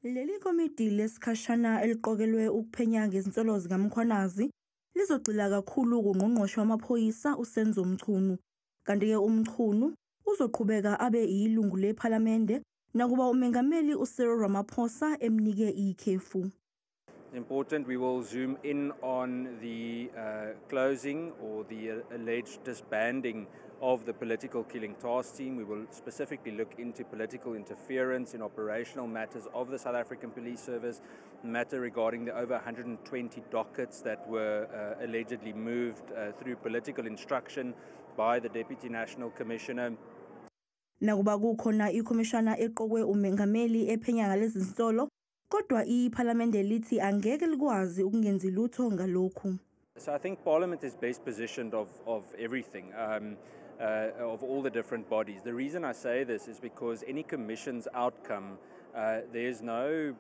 Leli komidi lesikhashana eliqokelwe ukuphenya ngezinsolo zikaMkhwanazi lizogxila kakhulu kuNgqongqoshe wamaPhoyisa uSenzo Mchunu. Kanti-ke uMchunu uzoqhubeka abe yilungu lePhalamende nakuba uMengameli uCyril Ramaphosa emnike ikhefu. It's important we will zoom in on the closing or the alleged disbanding of the political killing task team. We will specifically look into political interference in operational matters of the South African Police Service, matter regarding the over 120 dockets that were allegedly moved through political instruction by the Deputy National Commissioner. Nakuba kukhona ikhomishana eqokwe umengameli ephenya ngalezi zinsolo, kodwa iPhalamende lithi angeke likwazi ukungenzi lutho ngalokhu. So I think Parliament is best positioned of everything, of all the different bodies. The reason I say this is because any commission's outcome, there's no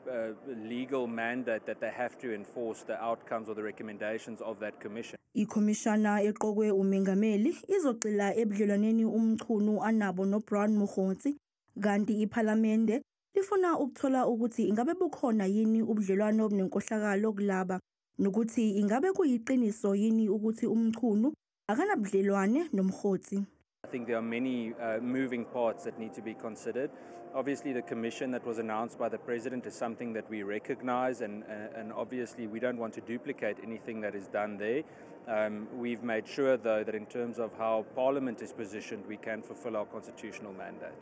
legal mandate that they have to enforce the outcomes or the recommendations of that commission. Ikhomishana eqokwe umengameli izogxila ebudlelwaneni uMchunu anabo noBrown Mogotsi, kanti iPhalamende lifuna ukuthola ukuthi ingabe bukhona yini ubudlelwano obunenkohlakalo kulaba nokuthi ingabe kuyiqiniso yini ukuthi uMchunu akanabudlelwane noMogotsi. I think there are many moving parts that need to be considered. Obviously, the commission that was announced by the president is something that we recognize, and obviously, we don't want to duplicate anything that is done there. We've made sure, though, that in terms of how Parliament is positioned, we can fulfill our constitutional mandate.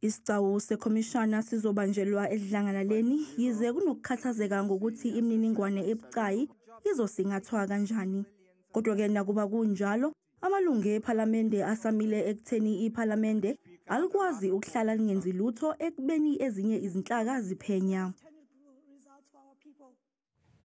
Isigcawu sekhomishana sizobanjelwa edlangalaleni yize kunokukhathazeka ngokuthi imininingwane ebucayi izosingathwa kanjani. Kodwa-ke nakuba kunjalo, amalungu ePhalamende asamile ekutheni iPhalamende alikwazi ukuhlala lingenzi lutho ekubeni ezinye izinhlaka ziphenya.